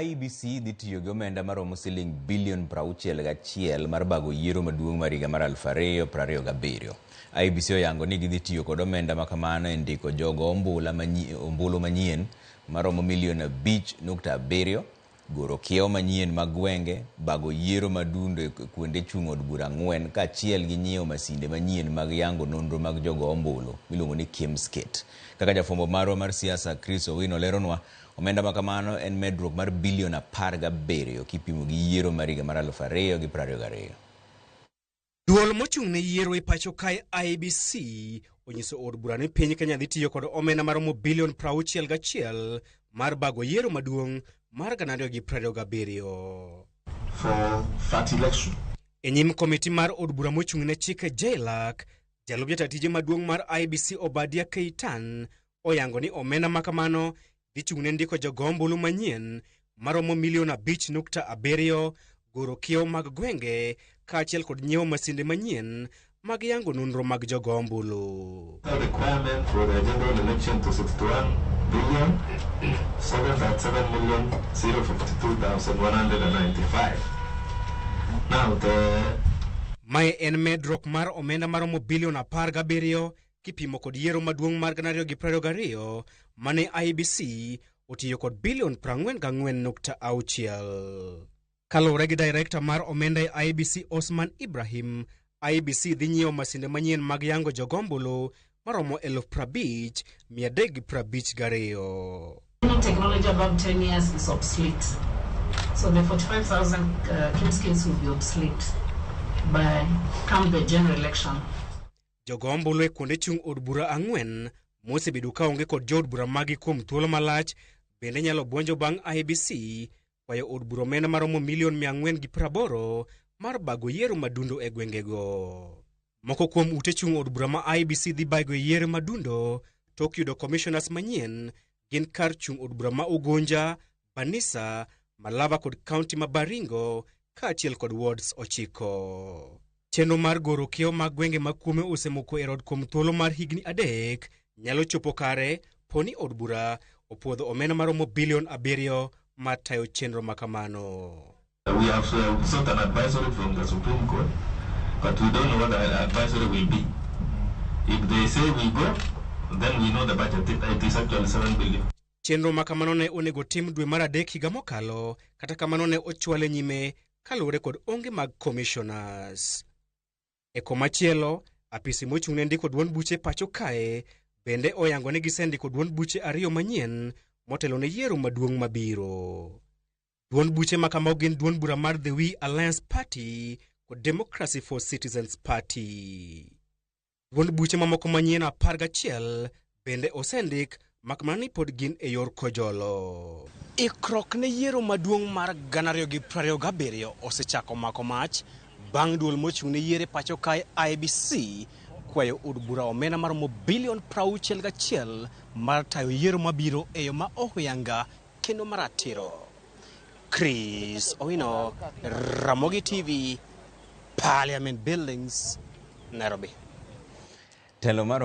IEBC dhi tiyo gi omenda maromo siling bilion 61 mar bago yiero maduong' mar higa mar 2027. IEBC oyango ni gidhi tiyo kod omenda makamano e ndiko jogo ombulu manyien maromo milion 5.7, goro kiewo manyien mag gwenge, bago yiero madundo e kuonde chung' od bura 4 kaachiel gi nyiewo masinde manyien mag yango nonro mag jogo ombulu miluongo ni KIEMS kit. Kaka jafwambo marwa mar siasa Chris Owino leronwa, omenda makamano en medruok mar bilion 17 kipimo gi yiero mar higa mar 2022. Duol mochung' ne yiero e pacho kae IEBC onyiso od bura ni piny Kenya dhi tiyo kod omenda maromo bilion 61 mar bago yiero maduong' mar 2027. For that election. E nyim komiti mar od bura mochung' ne chike JLAC, jalup jata tije maduong' mar IEBC Obadia Keitan oyango ni omenda makamano dhi chung' ne ndiko jogo ombulu manyien maromo milion 5.7, goro kiewo mag gwenge kaachiel kod nyiewo masinde manyien mag yango nonro mag jogo ombulu. The requirement for the general election to 61 billion 737 million 052,195. Now the Mae en medruok mar omenda maromo bilion 17 kipimo kod yiero maduong' mar 2022 mane IEBC otiyo kod bilion 44.6. Kaluwore gi director mar omenda e IEBC Osman Ibrahim, IEBC dhi nyiewo masinde manyien mag yango jogo ombulu maromo 50,352. Any technology above 10 years is obsolete. So the 45,000 KIEMS kits will be obsolete by come the general election. Jogo ombulu e kuonde chung' od bura 4 mosebedo kaonge kod jood bura magi kuom thuolo malach bende nyalo buonjo bang' IEBC kwayo od bura omenda maromo milion 480 mar bago yiero madundo e gwengego. Moko kuom ute chung' od bura ma IEBC dhi bago e yiero madundo tok yudo commissioners manyien gin kar chung' od bura ma Ugunja, Banisa, Malava kod kaunti ma Baringo kaachiel kod wards 9. Chenro mar goro kiewo mag gwenge ma kuome osemoko e rod kuom thuolo mar higni 3 nyalo chopo kare poni od bura opuodho omenda maromo bilion 7 mar tayo chenro makamano. We have sought an advisory from the Supreme Court, but we don't know what the advisory will be. If they say we go, then we know the budget. It is actually 7 billion. Chenro makamano ne onego tim dwe mar 3 higa mokalo, kata kamano ne ochwale nyime kaluwore kod onge mag commissioners. E komachielo, apisi mochung' ne ndiko duond buche pacho kae bende oyango ni gisendiko duond buche 2 manyien motelo ne yiero maduong' mabiro. Duond buche makamago gin duond bura mar The We Alliance Party kod Democracy for Citizens Party. Duond buche mamoko manyien 11 bende osendik makmana ni pod gin e yor kojolo. Ikruok ne yiero maduong' mar 2027 osechako mako mach bang' duol mochung' ne yiero e pacho kae IEBC kwayo od bura omenda maromo bilion 61 mar tayo yiero mabiro e yo ma ohuyanga kendo maratiro. Chris Owino, Ramogi TV, Parliament Buildings, Nairobi. Telo mar